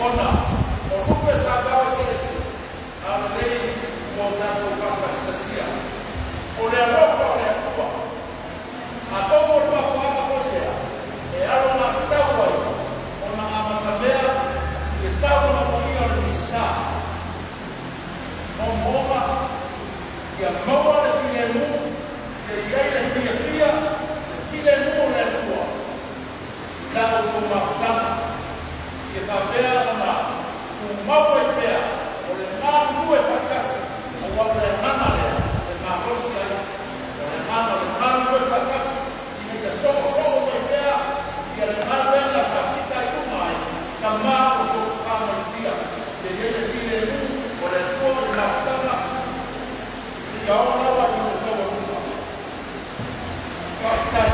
Ona o lupe sa tau eseese, a o lenei ua o tatou faatastasia. O le alofa o le Atua. Atonu o le mafuaaga foi lea e alagatatau ai ona amatamea i le taulaga paia o le Misa. Moomooga ia maua le filemu, ia i ai le fiafia, le filemu o le Atua i la outou mafutaga, ia faapea ona tumau ai pea o le galulue faatasi, aua o le agaga lea e malosi ai, o le agaga o le galulue faatasi ina ia soosoo mai pea ia le galuega sa fitaituga ai tamā o outou tufamalutia, ia i ai le filemu o le Atua i le mafutaga seia oo lava i le taualuga. Faafetai.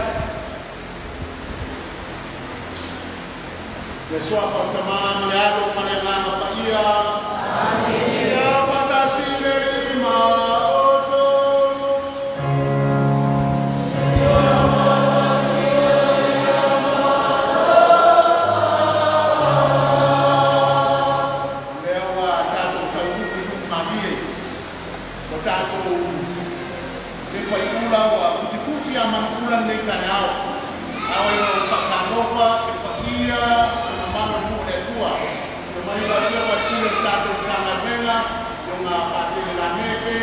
Le suafa o le Tama ma le Alo ma le Agaga Paia. Ia faatasi le Alii ma outou. Lea ua tatou taunuu i nuu malie o tatou le faiula ua futifuti a manuula lenei taeao. Ao ai ona faatalofa i le paia o le mamalu o le nuu o le Atua. Ua mai lau Afioga i le Pule o le tatou Matagaluega, Afioga Patele Lameke,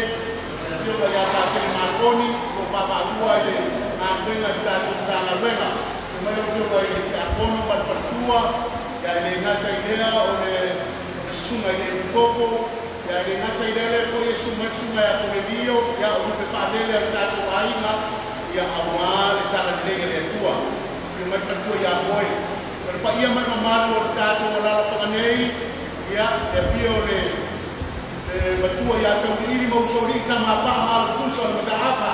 le Afioga ia Patele Marconi, o lo o vaavaalua i le galuega i le tatou Matagaluega. Ua mai lau Afioga i le Tiakono ma le Faletua, ia e le gata i lea o le susuga i le Epikopo, ia e le gata i lea lea foi e susu mai le susuga ia Konelio, ia o lupe faalele a le tatou aiga, ia aua le talalelei a le Atua. Afio mai le faletua ia moe. O le paia ma le mamalu o le tatou alaalafaga nei, ia le afio o le matua ia Tauiliili ma Usoalii Tamapaa ma Alo Tutusa o le Mataafa.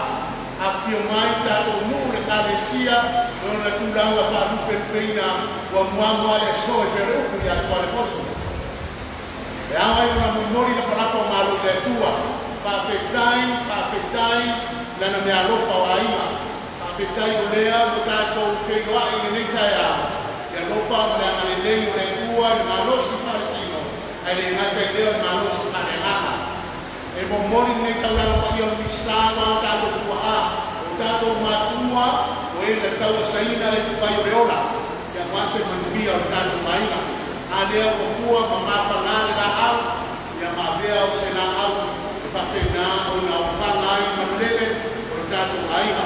Afifio mai tatou nuu le Ekalesia i ona tulaga faalupelupeina ua muamua le aso e pei o le upu ia Tualefoso. E ao ai ona molimoli lapalapa o malo i le Atua. Faafetai, faafetai lana meaalofa o aiga. Faafetai o lea ua tatou feiloai i lenei taeao. Le alofa ma le agalelei o le Atua i le malosi faaletino, ae le gata i lea o le malosi faaleagaga. E momoli lenei taulaga paia o le Misa ma o tatou tuaa, o tatou matua, o e na tauasaina le ipuvai o le ola, ia aua se manuia o le tatou aiga. A lea ua fua ma mafagā le laau, ia ma avea o se laau e faapena ona ofaga ai manulele o le tatou aiga.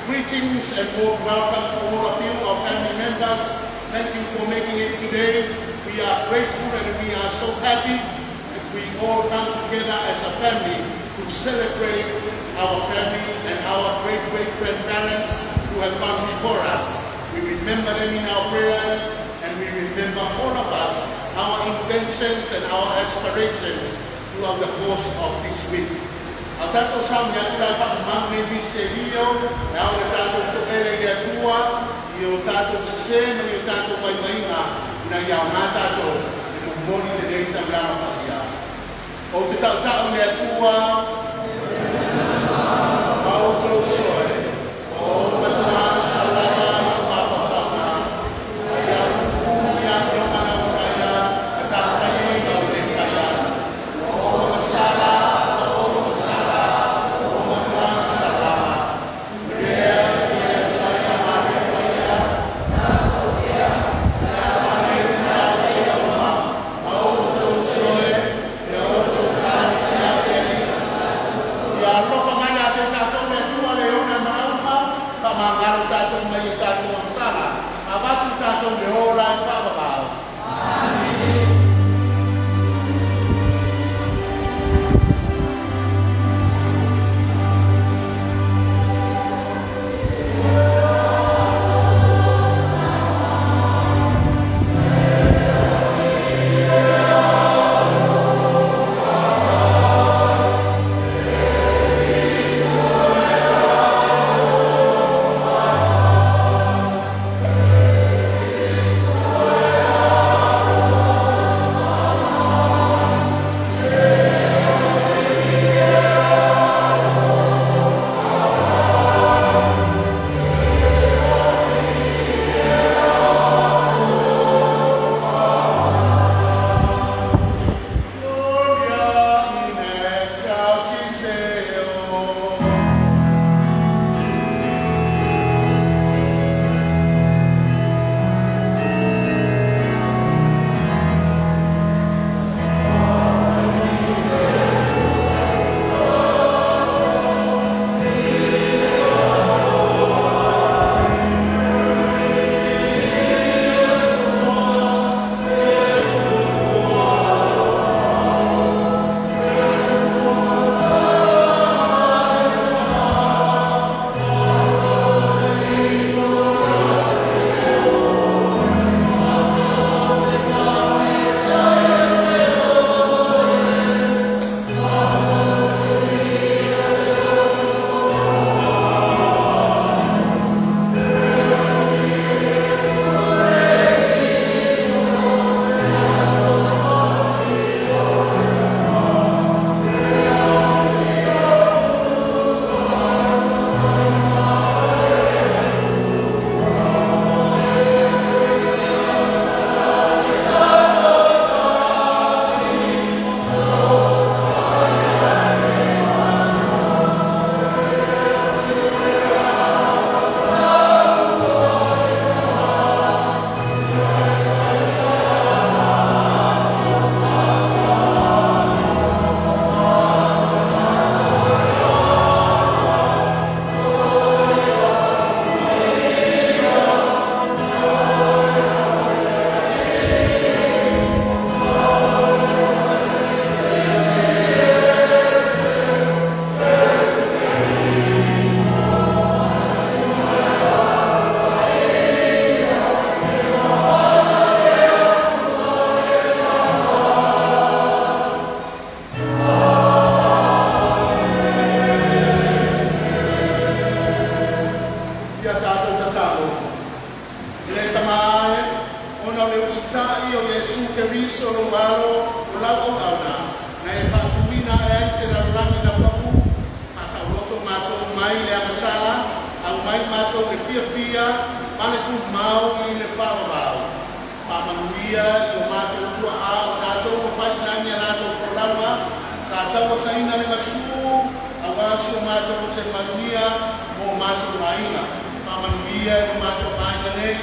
Greetings and warm welcome to all of you, our family members. Thank you for making it today. We are grateful and we are so happy that we all come together as a family to celebrate our family and our great-great-grandparents who have gone before us. We remember them in our prayers, and we remember all of us, our intentions and our aspirations throughout the course of this week. A tatou sauni atu la e faamamalu nei misterio, e ao le tatou toele i le Atua, i o tatou sesē ma ni o tatou vaivaiga, ina ia aogā tatou e momoli lenei taulaga paia. Ou te tautau i le Atua, ma outou soe, o matuā salama i o mafaufauga, ai au upu i afioga na ukaia, a tafaia o le taeao. O masala, o masala, o matuā salama. Iesu Keriso lou Alo o lau auauna, na e faatuina ae ai se lalolagi laupapū, faasaoloto matou mai le agasala, aumai matou le fiafia ma le tumau i le faavavau. Faamanuia i o matou tuaa o tatou ua failagi a latou folauga, sa tauasaina le gasū auā si o matou se manuia mo matou aiga. Faamanuia i o matou aiga nei,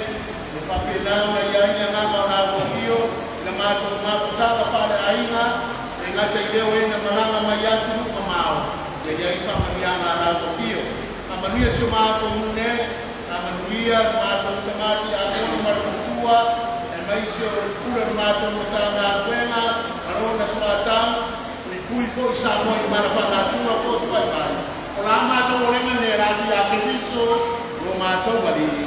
e faapena ona i ai le agaga o lau afio i la matou mafutaga faaleaiga, e gata i lea o e na malaga mai atunuu mamao, ia i ai faamanuiaga a lau afio. Faamanuia si o matou nuu nei, faamanuia le matou tama tiakono ma le faletua, aemaise o le pule o le matou Matagaluega ma lona soatau, puipui fo'i Samoa i mala faalenatura po o tuai mai. O la matou olega lenei e lati ia Keriso lo matou Alii.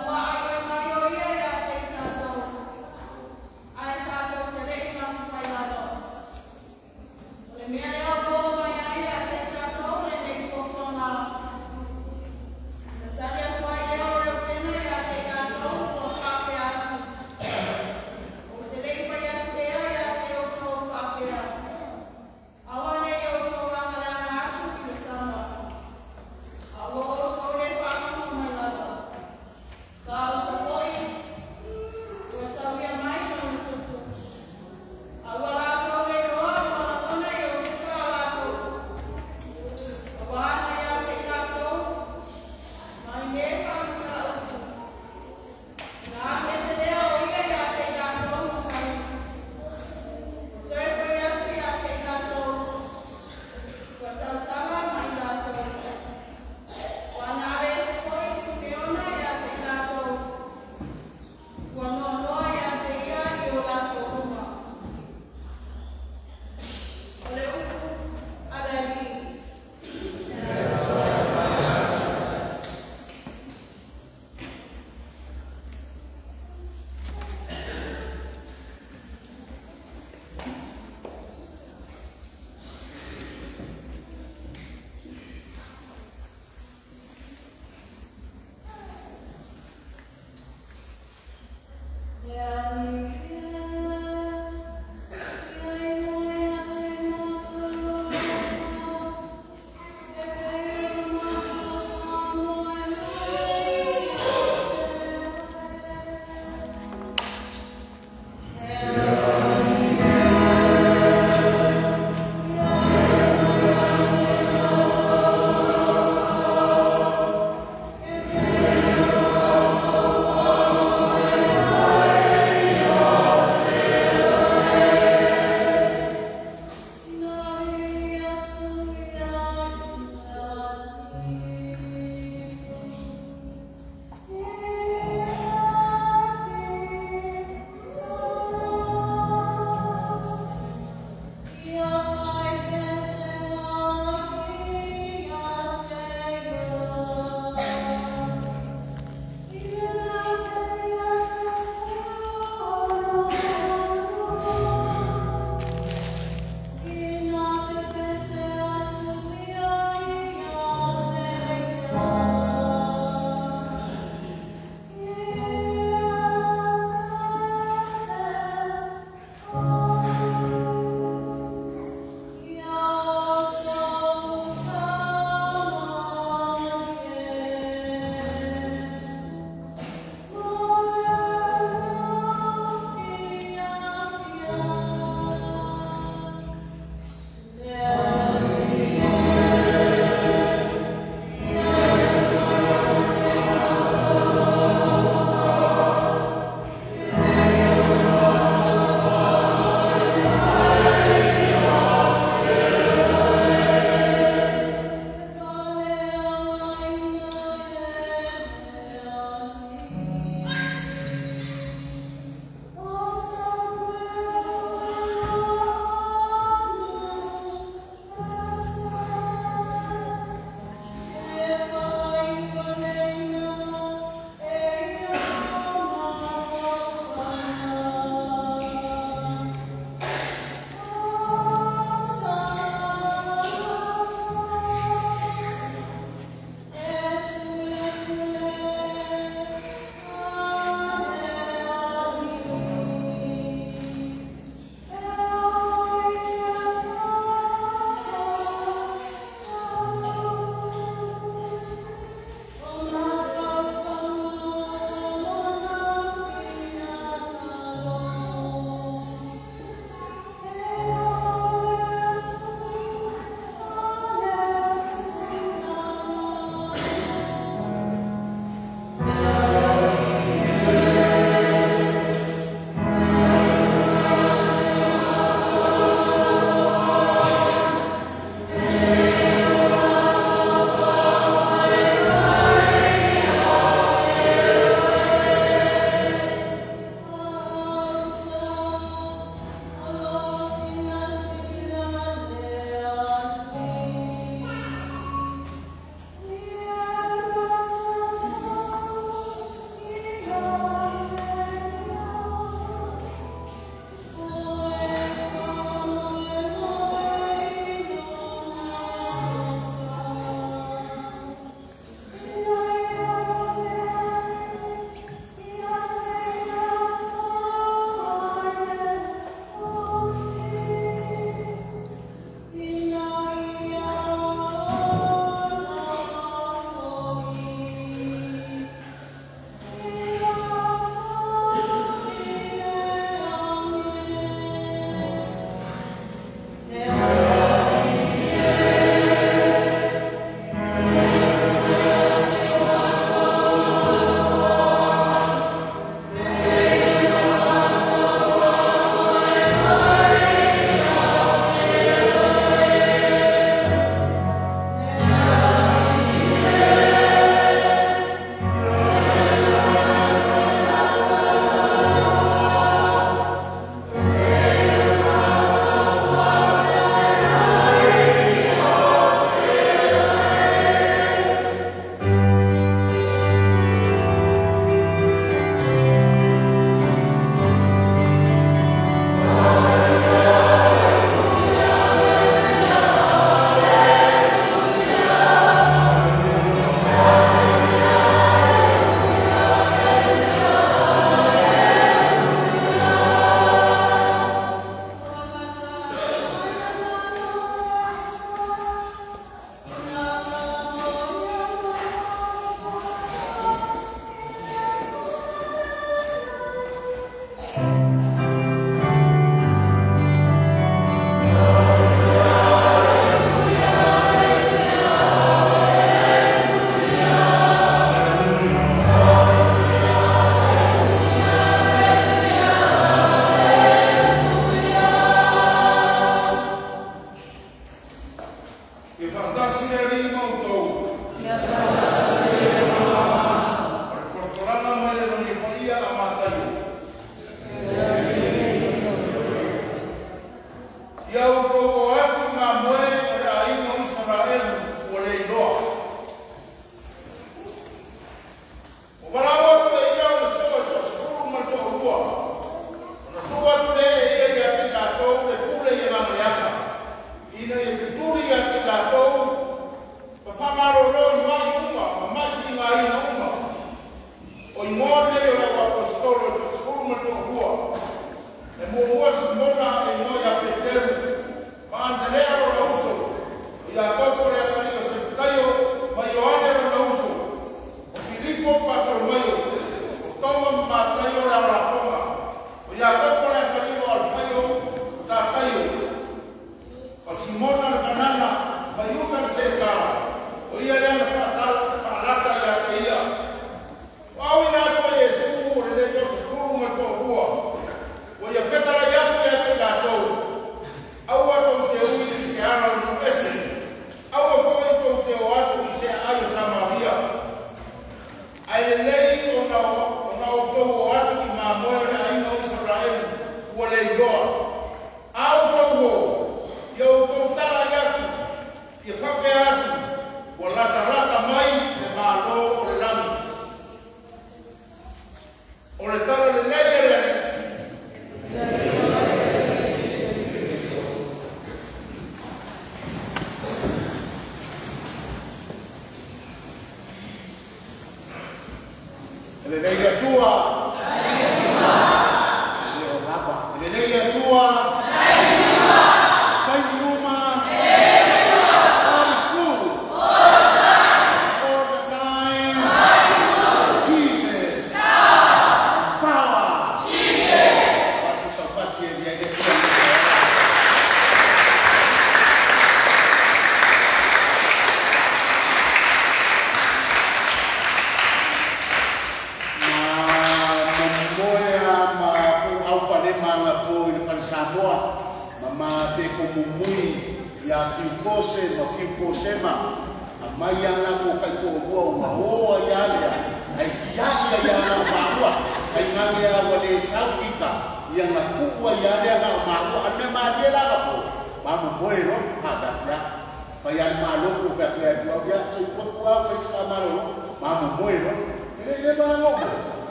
Tauaai mai o ia ia te i tātou. Ae tātou te lei mafai lalo. O le mea lea o mai ai ia te i tātou lenei fuafuaga. Na tali atu ai lea o Reupena ia te i tātou ua faapea atu. Ou te lei fai atu lea ia te outou faapea. Aua nei outou lagalaga atu i le tama. A ua outou le faalumu mai lava.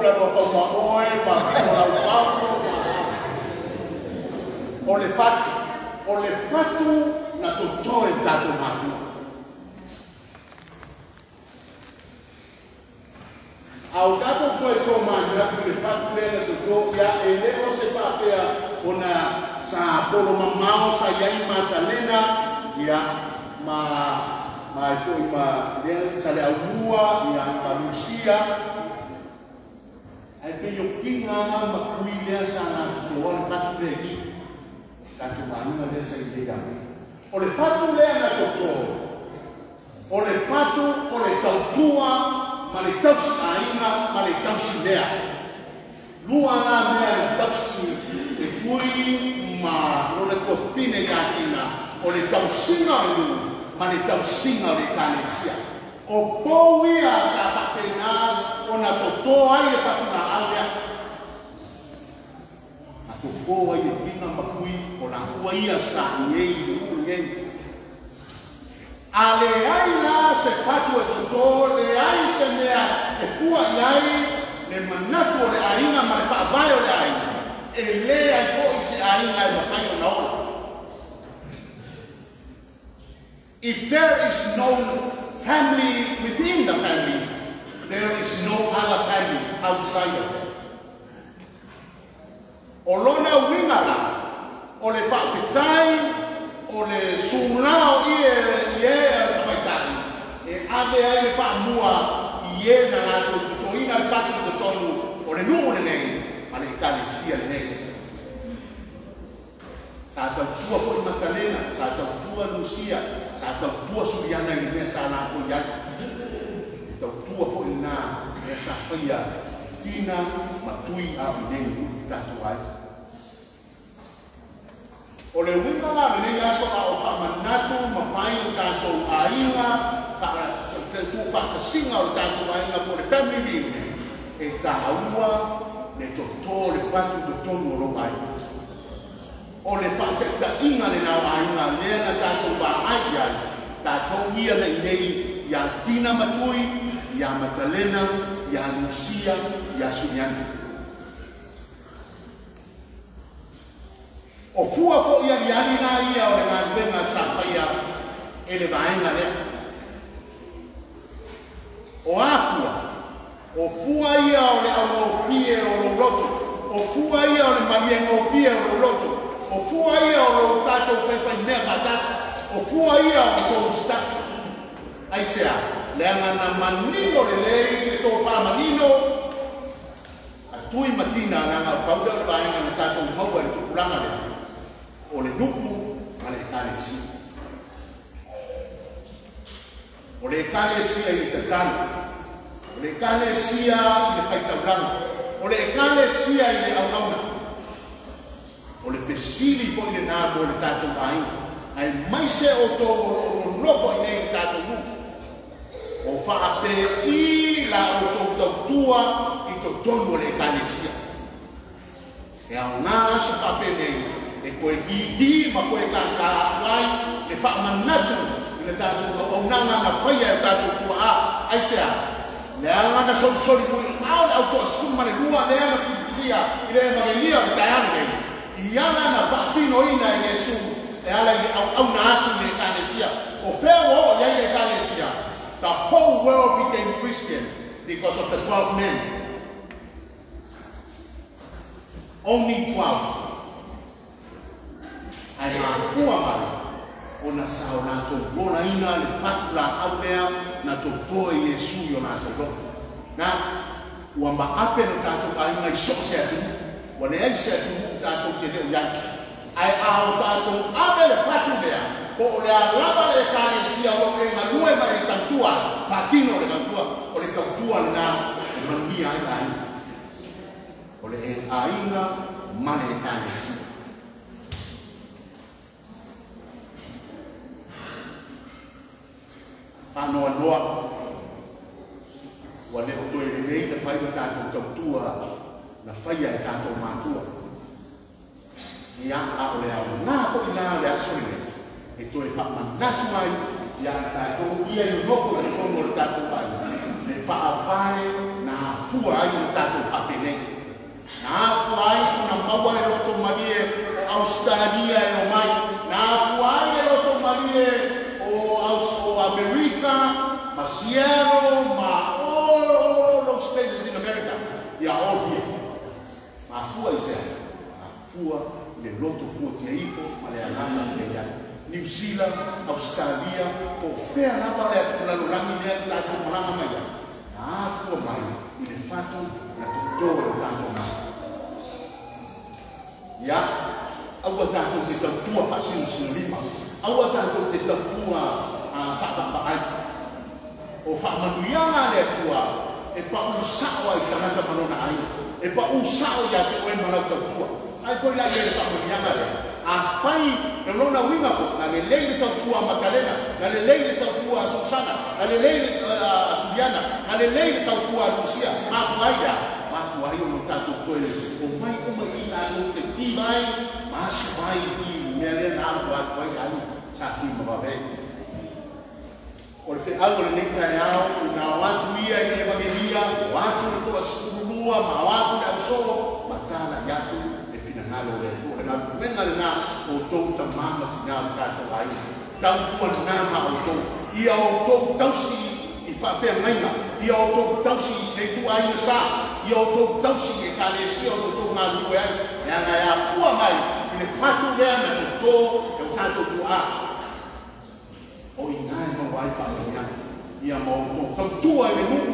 la lua taumaoe ma o lau paulo. O le fatu na toto e tatou matua. Au tatou toe tō manatu le fatu lea na toto ia e le o se faapea ona sa polo mamao sa iai Matalena ia ma foi ma lea sa le aumua ia ma Lucia ai pe yo kinga ma kui lea sa na toto le fatu lea i tatou maina lea sa i lea. O le fatu lea na toto o le fatu o le tautua ma le tausi aiga ma le tausi mea. Lua la mea le tausi e tui ma lona tuafine ia tina o le tausiga o le nuu ma le tausiga o le ekalesia. O pou ia sa faapena ona totō ai le fatuga'au lea. A totō ai le tiga ma kui o laua ia sa i ei i le nuu lenei. A le ai la se fatu e totō, le ai se mea e fua i ai le manatu o le aiga ma le faavae o le aiga, e lē ai fo'i se aiga e mafai ona ola. If there is no family within the family, there is no other family outside of it. O lona uiga la, o le faafetai, o le sulao i e tamaitai, e ave ai le faamua i e na latou totoina le fatu i totonu o le nuu lenei ma le ekalesia lenei. Sa tautua foi Matalena, sa tautua Lucia, sa tautua Suliana i le mea sa latou i ai. Tautua foi lena mea sa faia tina ma tui a o i nei nuu tatou ai. O le uiga la lenei aso a o faamanatu ma fai o tatou aiga, tuufaatasiga o le tatou aiga po o le family reunion, e taua le totō le fatu i totonu o lou aiga. O le faataitaiga lena o aiga lea na tatou vaai i ai, tatou ia nei nei ia Tina Matui, ia Matalena, ia Lucia, ia Suliana. O fua fo'i aliali na ia o le galuega sa faia e le vaega lea. O afua, o fua ia o le augofie o lou loto, o fua ia o le maliegofie o lou loto, o fua ia o lou tatou faifaimea faatasi, o fua ia o tou sitaka. Aisea, leaga na manino lelei le tofā manino a tui ma tina leaga o pau lea o le vaega na tatou maua i le tupulaga lea o le nuku ma le ekalesia. O le ekalesia i le tatalo, o le ekalesia i le faitaulaga, o le ekalesia i le auauna. O le fesili fo'i lenā mo le tatou aiga, ae mai se outou o loo nonofo i nei le tatou nuu. O faapei la outou tautua i totonu o le ekalesia. E aogā aso faapenei e koe gigi ma koe kākā ai le faamanatu i le tatou auaunaga na faia e tatou tuaā. Aisea, leaga na solisoli muliʻao le autoa 12 lea na filifilia i le evagelia o le taeao lenei, i ala na faatinoina e Iesu e ala i le auauna atu i le ekalesia. O fea ua oo i ai le ekalesia? The whole world became Christian because of the 12 men. Only 12. Ae mafua mai ona sa o latou olaina le fatu laau lea na totō e Iesu i o latou loto. Na, ua maape no tatou aiga i so o se atunuu. Ua leai se atunuu tatou te leo i ai. Ae a o tatou ave le fatu lea, po o le alava le ekalesia o loo e galue ma e tautua, faatino le tautua, o le tautua lenā e manuia ai aiga. O le aiga ma le ekalesia. Faanoanoa ua le o toe lelei na fai o tatou tautua na faia e tatou matua. Ia a o le aogā fo'i na le aso lenei e toe faamanatu ai ia tatou ia i nonofo i totonu o le tatou aiga le faavae na afua ai o le tatou Seattle, ma all those places in America. They are all here. Mafua i sea. Mafua le loto fua tia ifo ma le alama le ia. New Zealand, Australia, o fea lava le atu lalolagi lea tatou malaga mai ai. Na afua mai i le fatu na toto e o tatou mai. Ia, aua tatou te tautua faasinosinolima. Aua tatou te tautua faavaavaai. O faamanuiaga a le Atua e pau sao ai tagata ma lona aiga. E pau sao ia te oe ma lau tautua. Ai foi la ia le faamanuiaga lea. Afai le lona uiga foi, na lelei le tautua a Matalena, na lelei le tautua a Susana, na lelei le a Suliana, na lelei le tautua a Lusia, mafua ai lea. Mafua ai ona tatou toe omai uma i tatou te tiva ai ma aso ai i mea lea na alu atu ai le alii sa tui ma vave. O le feau o lenei taeao, ina o atu ia i le Evagelia, o atu le toa-12, ma o atu le ausoo, ma talai atu le finagalo o le Atua. O le galuega lena o outou tama ma tina o tatou aiga. Tautuana ma outou. Ia outou tausi i faafeagaiga, ia outou tausi i le ituaiga sa, ia outou tausi i ekalesia o lo outou galulue ai, leaga e afua mai i le fatu lea na toto e o tatou tuaa. O i ina e maua ai faamanuiaga. Ia ma outou tautua i le nuu,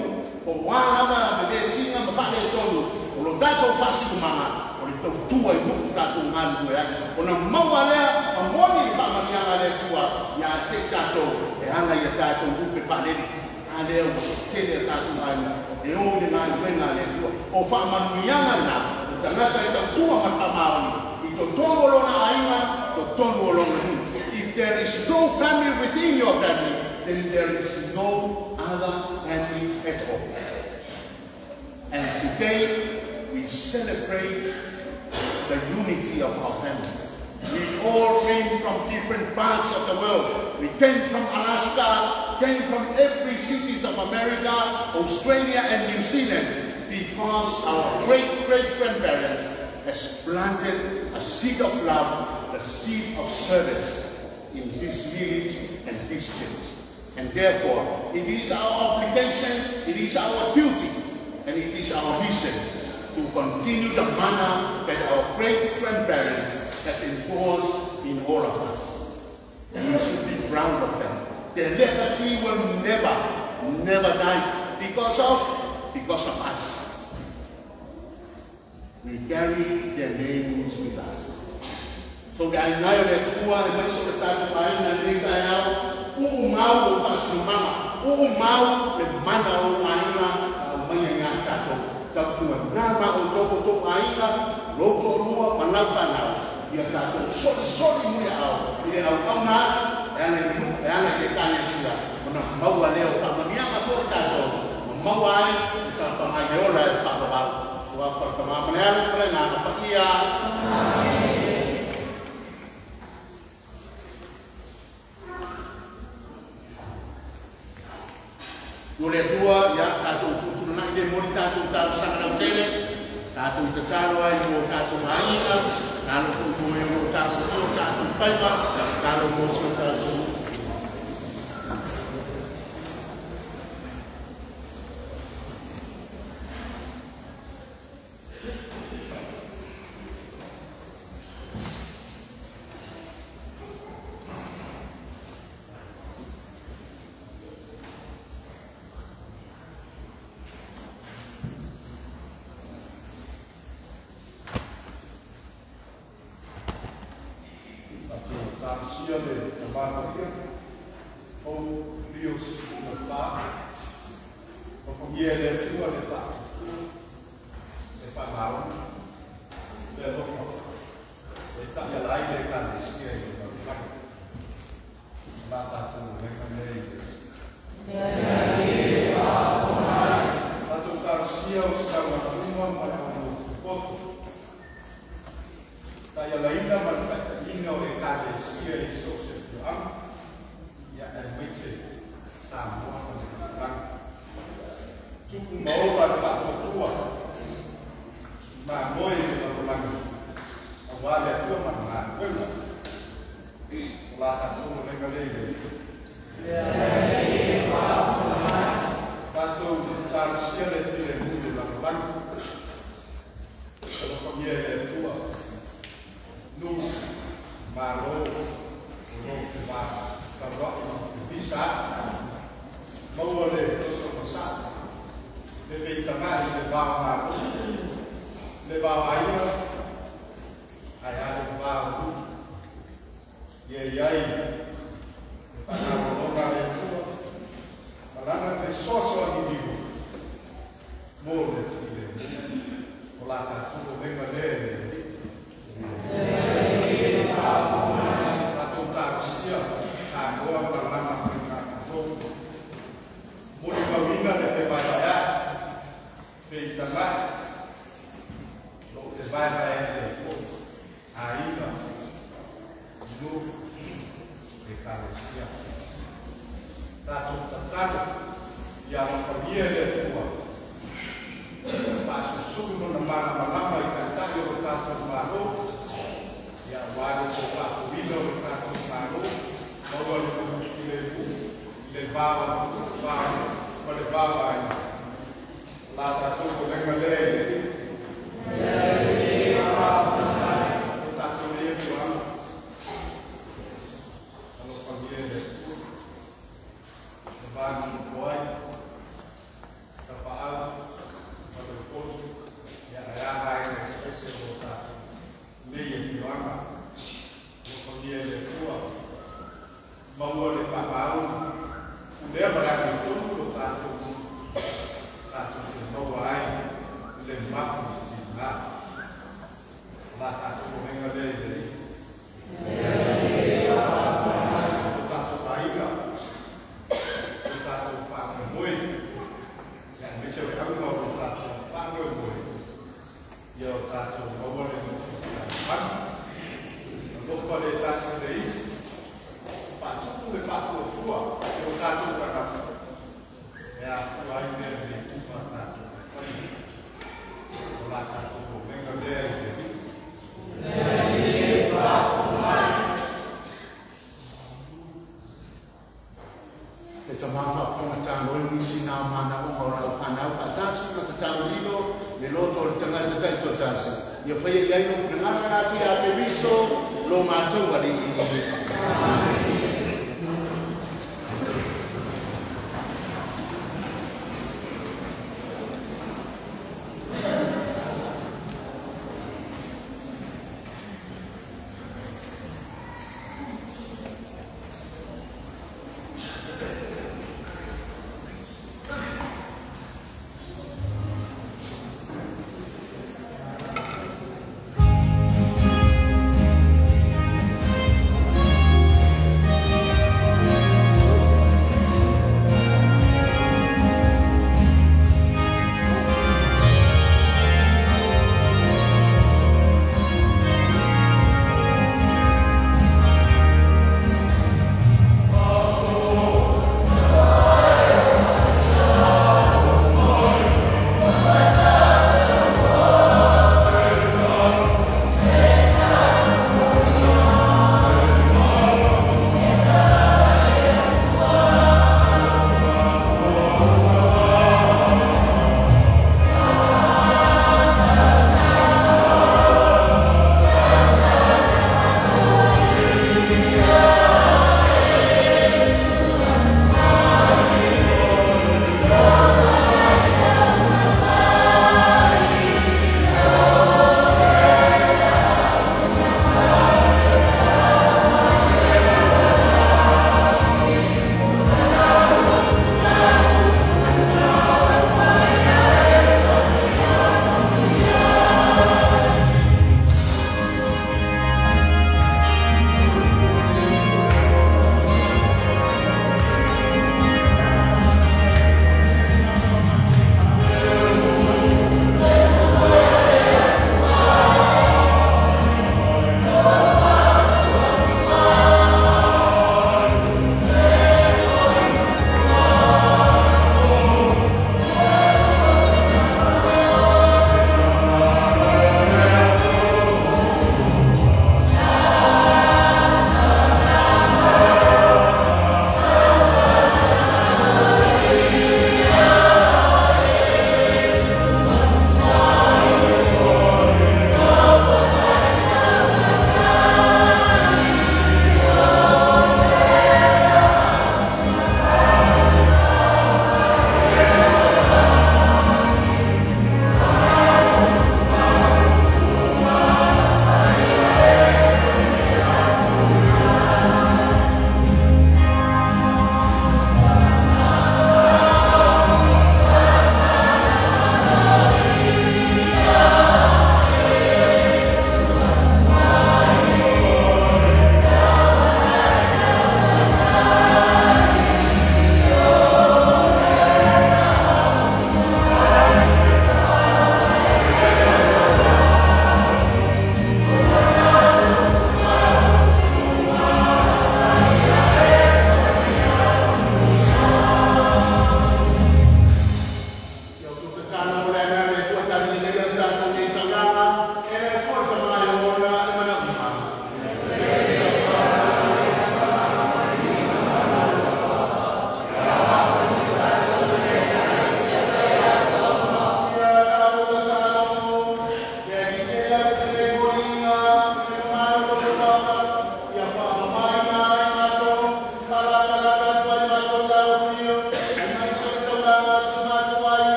po o a lava le vesiga ma faaletonu o lo tatou faasinomaga, o le tautua i nuu tatou galulue ai. Ona maua lea ma moni le faamanuiaga a le Atua ia te i tatou e ala i a tatou lupe faalele. A lea ua tele a tatou aiga e o i le galuega a le Atua. O faamanuiaga na, o tagata e tautua ma le faamaoni i totonu o lona aiga, totonu o lona nuu. If there is no family within your family, then there is no other family at all. And today, we celebrate the unity of our family. We all came from different parts of the world. We came from Alaska, came from every cities of America, Australia, and New Zealand, because our great-great-grandparents has planted a seed of love, the seed of service in this village and this church. And therefore, it is our obligation, it is our duty, and it is our mission to continue the manner that our great-grandparents has enforced in all of us. We should be proud of them. Their legacy will never, never die because of us. We carry their names with us. So le ainai o le Atua e mai so le tatou aiga lenei taeao, uu mau o faasinomaga, uu mau le mana o aiga a aumaia ia tatou. Tautuana ma outou outou aiga, lou toalua ma lau fanau, ia tatou solisoli muliaao i le auauna atu e ala i le nuu, e ala i le ekalesia, ona maua lea o faamanuiaga po o tatou, ma maua ai le saofaga i le ola e faavavau. Suafa o le Tama ma le Alo ma le Agaga Paia. Mo le Atua, ia tatou tuutulanai le moli tatou talosaga lautele, tatou i tatalo ai mo tatou aiga, talo foi mo e o lo o tapuaia o tatou faiva, talo mo si o tatou nuu. Tatou talosia le Tama Paia, o Dios le Fa, alofagia e le Atua le faatuatua, le faamaoni, le alofa, e taiala ai le Ekalesia i le lalolagi. O la tatou galuega lea i le Tatou talosia o ositaulaga uma ma le aunuu poto, taialaina ma le taitaiga o le Ekalesia i so o se afioaga, ia aemaise Samoa ma le lalolagi. Tupu ma ola le faatuatua i mamoe i le lalolagi, aua le Atua ma le galuega. O la tatou galuega lea i le Alii. feitagai le vao malo, le vao aiga, ae a le vao nuu. Ia i ai le faamalologa a le Atua, ma lana fesoasoani liu mo le filemu. O la tatou omega lea i le Alii. Tatou talosia Samoa ma lana faigamalo. Molimauina le fevaevaea'i, feitagai, o loo fevaevaea'i ai foi aiga, nuu, ekalesia. Tatou tatalo ia alofagia e le Atua, faasusulu lona malamalama i taitai o lo tatou Malo, ia aua le tofafoina o lo tatou Malo, maua le filemu i le va o nuu, ma le va o aiga. O la tatou komega lea i le Alii. O tatou nei afioaga, alofagia e le Atua, le va nonofo ai, tapaau, ma le upolu, ia ae a vaega eseese o lo tatou nei afioaga. Alofagia e le Atua, maua le faamaoni, pulea ma le amiotonu lo tatou nuu, tatou te maua ai le mapu tina. O la tatou omega lea i le Alii. O tatou aiga, o tatou faamoemoe, ia aemaise o le auga o lo tatou faamoemoe, ia o tatou maua le nofo fealofani, alofa le tasi i le isi, faatupu le faatuatua e o tatou tagata, e afua ai mea lelei uma a tatou te faia. O la tatou omega lea i le Alii. E tamama whaponga tāngoi nisi nā mana o ngā rau whanau patasi ma te tau lilo le loto o le tangata tai tō tasi. Ia whaia i aino ngā ngā ti a te riso lo mātou ali i i. Thank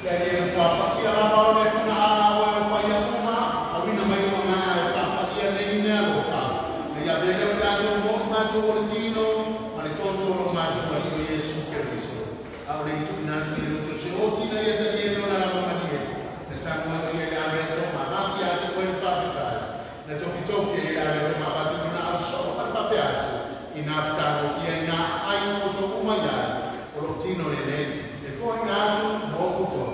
Ia whapakia rama o le puna a o e pai uma, a wina mai o ngā e whapakia nei mea loka. Ia vele o tātou mo mātou o le tino, ma le toto o mātou a i Yesu Keriso. A o le itu nātu i le se o tina ia te nie no na rama manie. Na tango atu ia le ame tō mamaki a te koe whapitai. Na toki toki ia le ame tō mamatu na au so o pape atu. I nā pitago ia i nā ai o tō umai ai. O lo tino le nei. E koe nātu mō kutoa.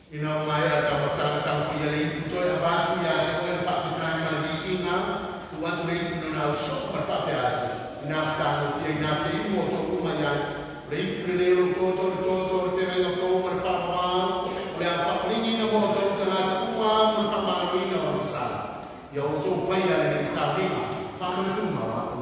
Ina o mai a tau tau ia le ipu toi a wātu ia te koe le whapitai ma le inga, tu atu le ipu nona au so ma le whape atu. Ina pitago ia ina pe imu o tō uma ia, le ipu le leo tō tō tō tō te ngai o tō ma le whapamā, o le a whaparingi na mō tō tangata uma ma le whamāruina o le sā. Ia o tō whaia le nei sāringa, whamana tūma wāku.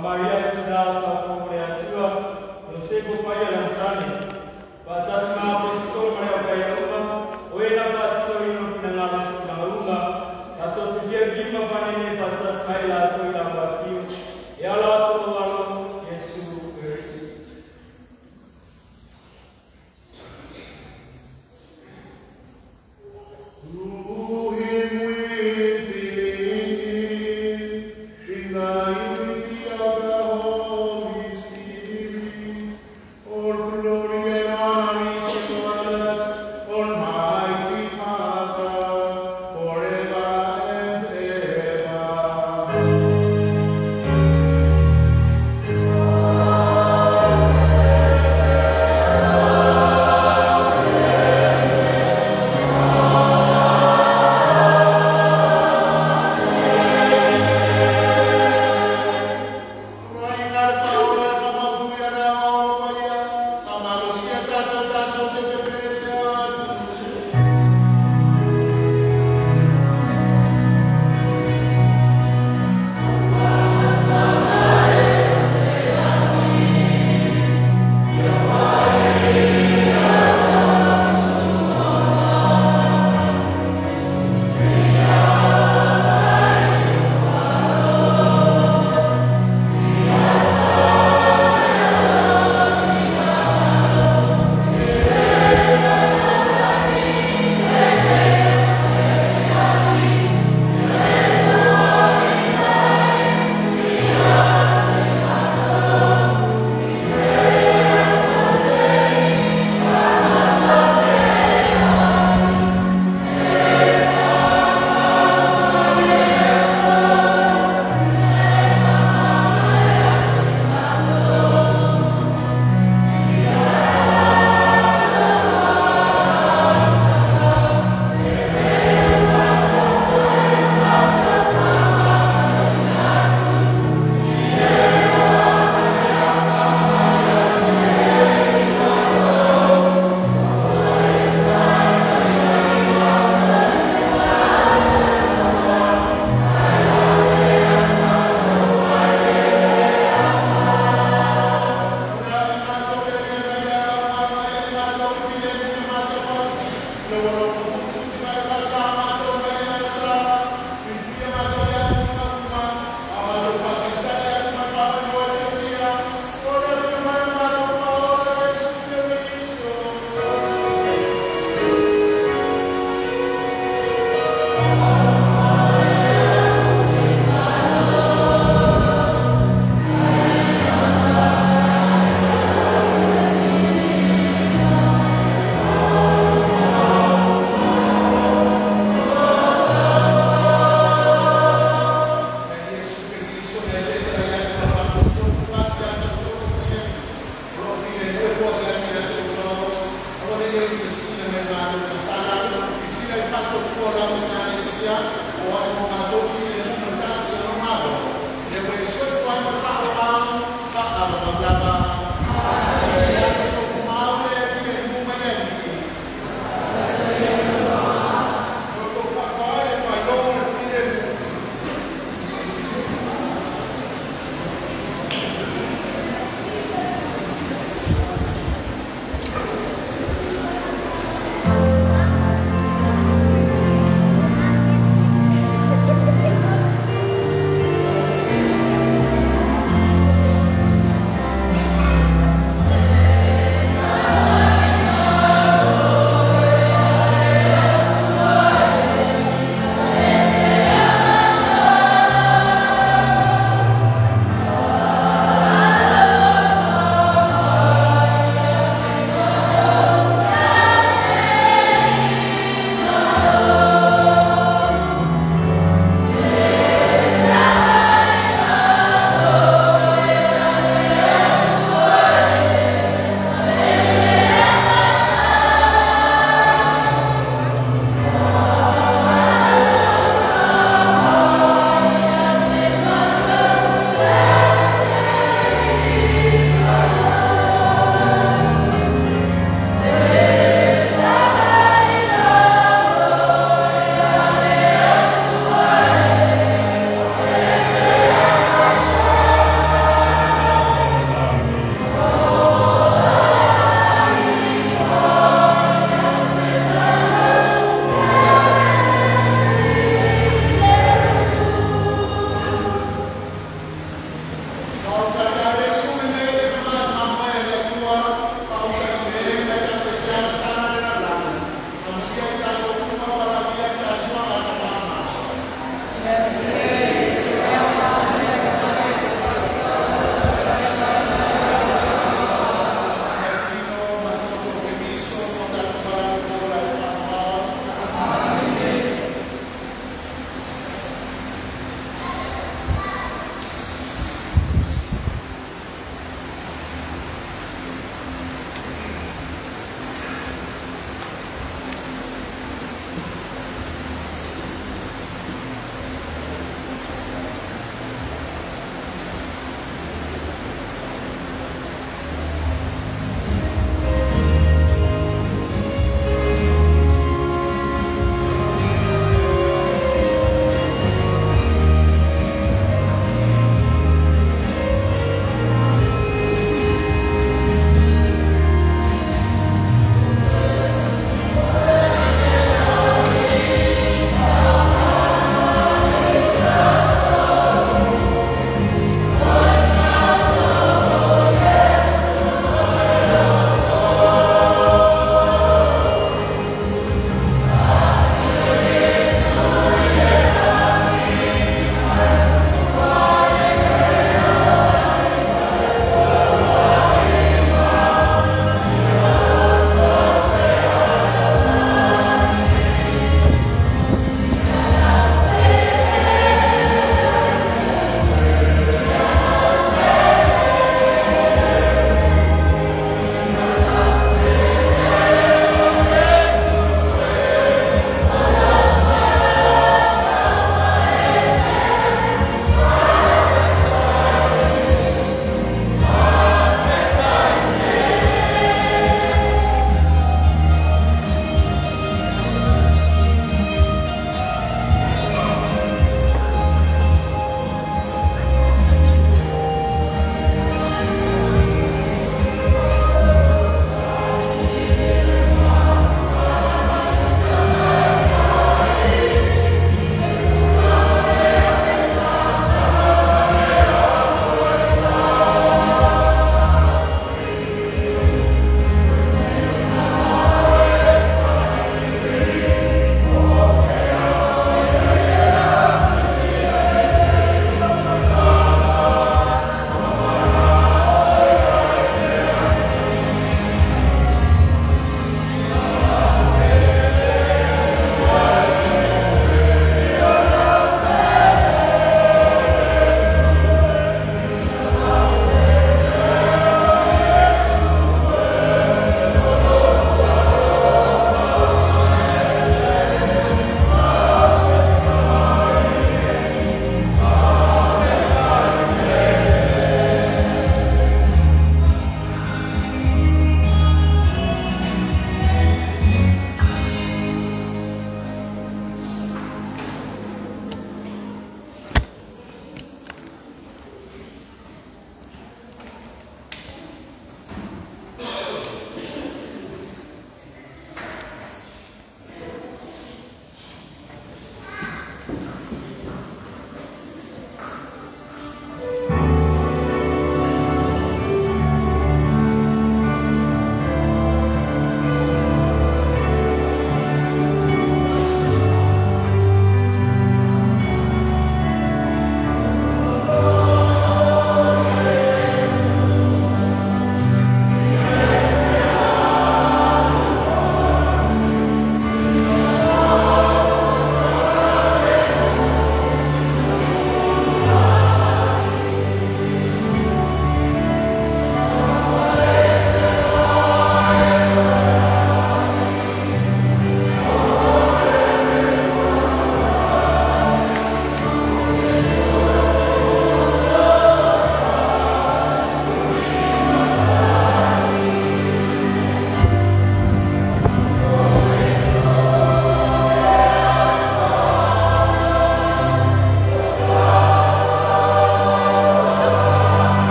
Maria,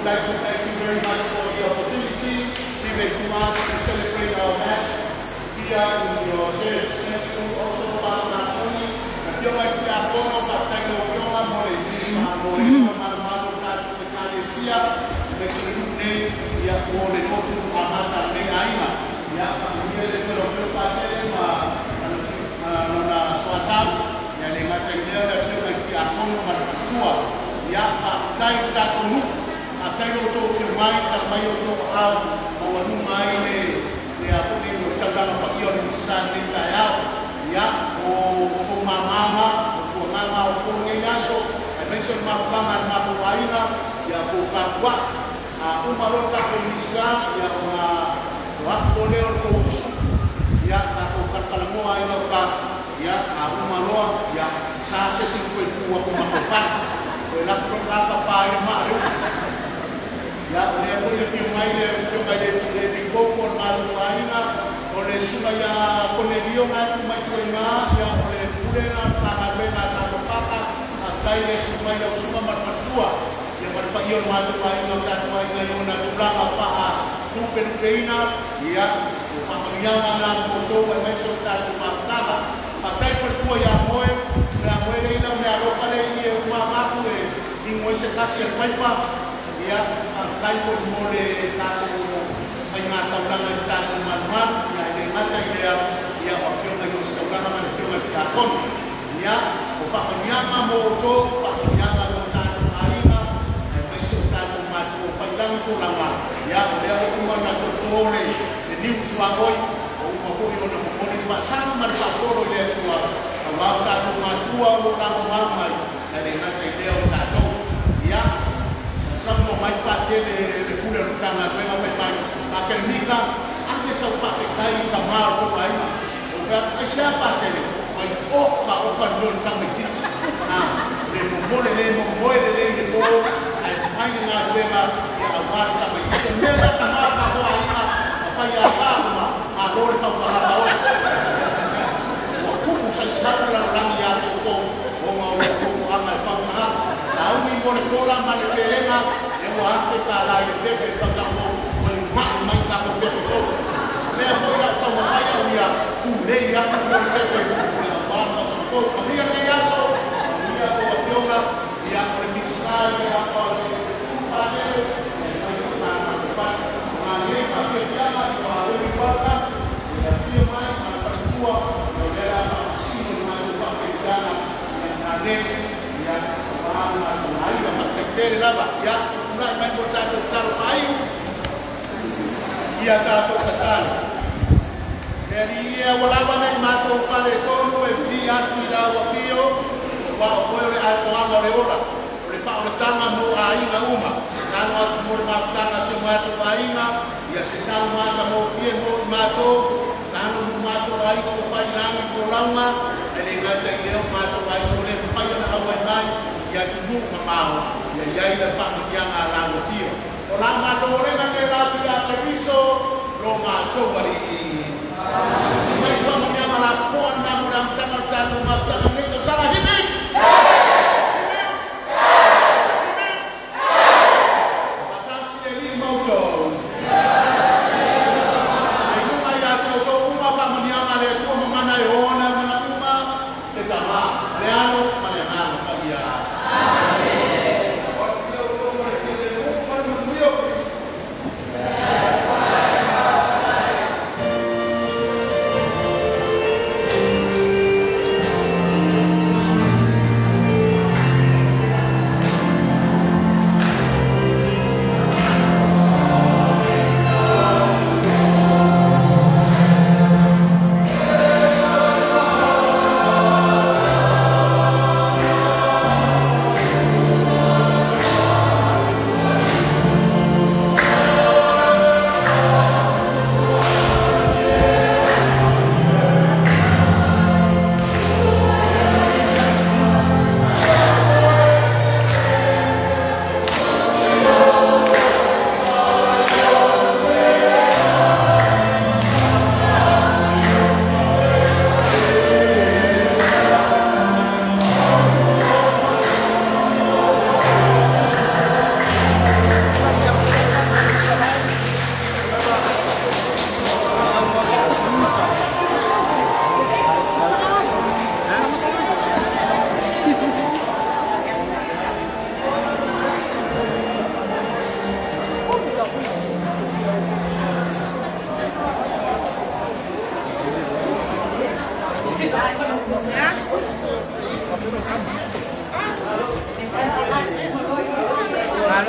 like to thank you very much for the opportunity given to us to celebrate our Mass here in your church. Thank you also, Father Natoni. Afioga i te akono, faafetai lau afioga mo le faamalo o tatou ekalesia, aemaise le nuu nei, ia mo le lotu amata lenei aiga. Ia faamanuia le Atua i lau afioga Patele ma lona soatau. Ia le gata i lea o le afioga i te akono ma le faletua. Ia faafetai i le tatou nuu, faafetai lo outou afio mai, tala mai outou aao maualuga ai le le a foi o le taulaga paia o le misa i lenei taeao. Ia o tou mamama, o tuagaga o po lenei aso, aemaise o le mafutaga a le matou aiga, ia po o tapua'i. A uma loa le tatou misa, ia ona o atu loa lea o le tou usu, ia tatou talatalanoa ai lauta, ia a uma loa, ia sa se isi toe tu atu ma tou fale. Toe lafo loa le tagata pa ai le maa le upu. Ia o lea foi e afio mai le afioga i le Epikopo o le matou aiga, o le susuga ia Konelio na e tu mai tua i ina, ia o le pule lena o le Matagaluega a Salopaka. Faafetai le afio mai lau susuga ma le faletua, ia ma le paia o le matou aiga, o tatou aiga i ona tulaga faalupelupeina. Ia o faamanuiaga na mo outou aemaise o le tatou mafutaga. Faafetai le faletua ia Moe, o le a moe lea i lau meaalofa lea i e uma matou e inu ai se tasi a le paipa. Ia, faafetai foi mo le tatou faiga taulaga i le tatou malumalu, ia e le gata i lea, ia o afioga i Ositaulaga ma le afioga i le Tiakono. Ia, o faamanuiaga mo outou, faamanuiaga mo tatou aiga, aemaise o tatou matua o faiilagi tulaga, ia, o lea ua uma ona toto le niu tuaoi, ua uma foi ona momoli le faasagi ma le faapolo i le Atua, aua o tatou matua o lo o lagomau mai, ae le gata i lea o tatou. Ia, saunoa mai Patele le pule o le Matagaluega fai mai, Akelemika, ave sau faafetai i tama o lou aiga. Ou fai atu, aisea Patele? Ua oka oka le mea o le tamaitiiti. A, le momole le momoe lelei le po, ae fai le galuega ia aua le tamaitiiti. O le mea lea tama o tatou aiga, ma fai a uma, malo le fautagaga oe. Ua tupu saisau le lalolagi ia te outou, ona o lo outou toaga e fautagaga. Sauni mo le kola ma le pelega, e ua $1,000 i le pepe i le tausaga fou, ua iuma'i mai tatou pepe fou. O lea foi o le a ou taumafai au ia pulei atu mo le pepe i le aua le tausaga fou. Manuia lenei aso, manuia a outou afioga, ia o le misa i le apa o le ulu patele, ia e mai o tāna o fale. O ngā nei whaafiafiaga i wā very welcome, ia afio mai ma le faletua, ia o lea le a faamasino le matou whaafiafiaga, ia ngā nei, ia o ngā aiga faafetai tele lava, ia tulai mai mo le tatou tatalo faaiu, ia tatou tatalo. Le Alii e, ua lava nei matou faaletonu e vili atu i lau afio, aua o oe o le atoaga o le ola, o le faaolataga mo aiga uma. Tatalo atu mo le mafutaga a si o matou aiga, ia se tau matagofie mo i matou, tatalo mo matou aiga ua faiilagi folauga, ae le gata i lea o matou aiga ua le mafai ona auai mai i atunuu mamao, ia i ai le faamanuiaga a lau afio. O la matou olega nei la atu ia Keriso lo matou Alii. Mai faamanuiaga lapopoa lena mo le amataga o le tatou mafutaga i lenei tausaga. Hip hip! Hip hip! Hip hip! Faatasi le Alii ma outou. I luga ia te outou uma faamanuiaga a le Atua mamana e ona mana uma, le Tama, le Alo ma le Agaga Paia. O le outou ma le filemu ma le manuia o Keriso. Are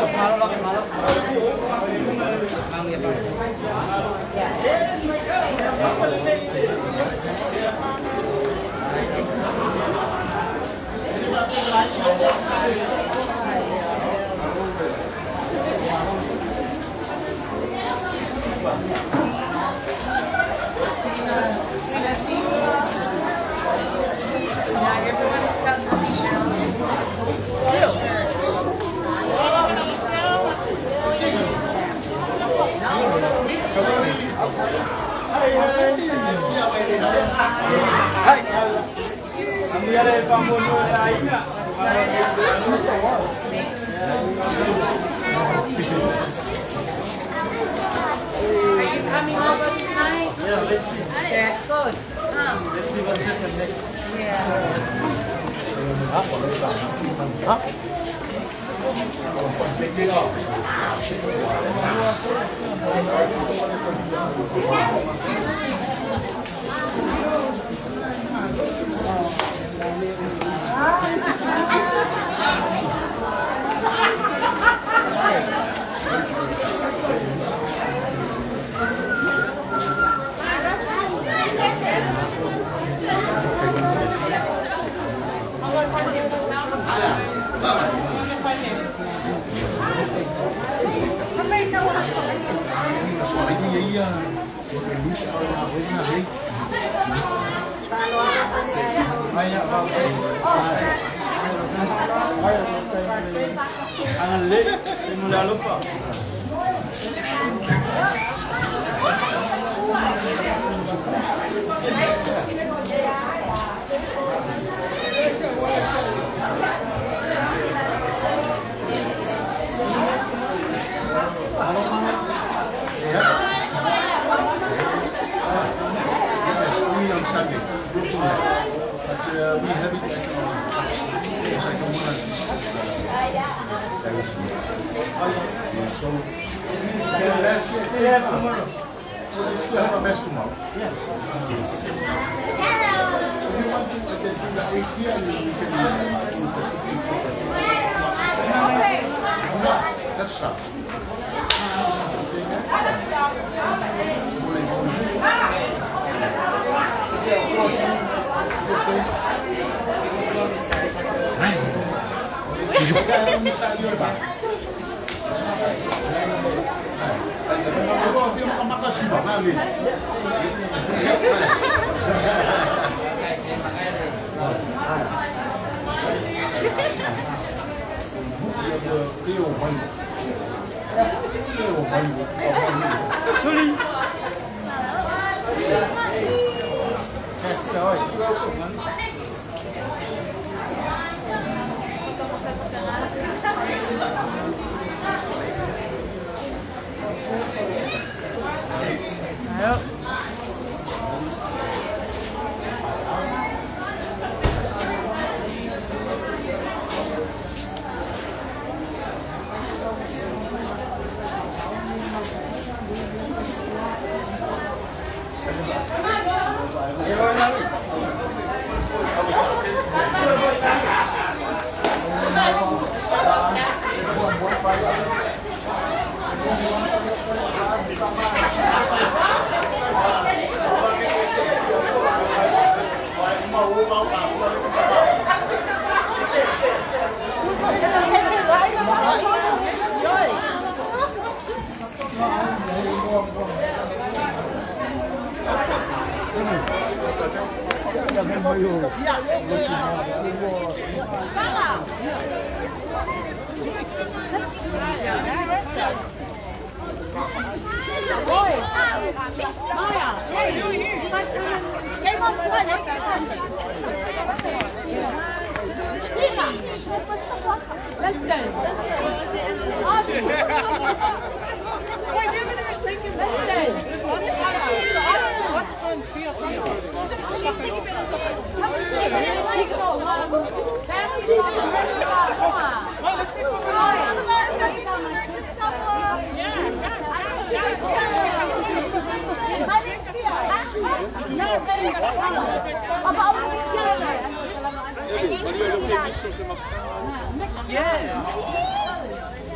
you coming over tonight? Yeah, let's see. That's good. Come. Let's see what's happening next. Yeah. Yes, only on Sunday. But we have it at our house. Because I don't want to disturb the So, we still have a mess tomorrow. Yeah. If you want to, I can do the 8 here and we can do the cooking. No, let's start.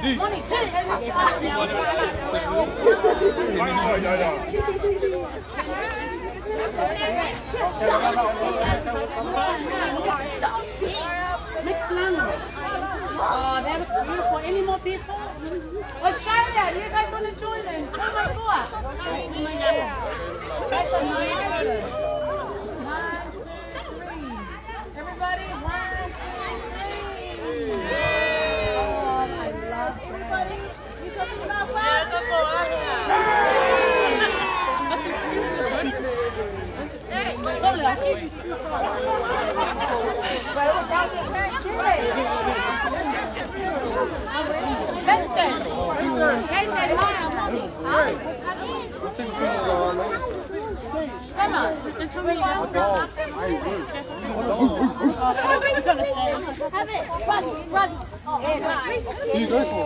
Mixed lung. Oh, that looks beautiful. Any more people? Australia, you guys want to join in? Oh my God. That's a nice 1, 2, 3. Everybody, 1, 2, 3. Oh, I love everybody. You got the Have it. Run, run. Who you go for?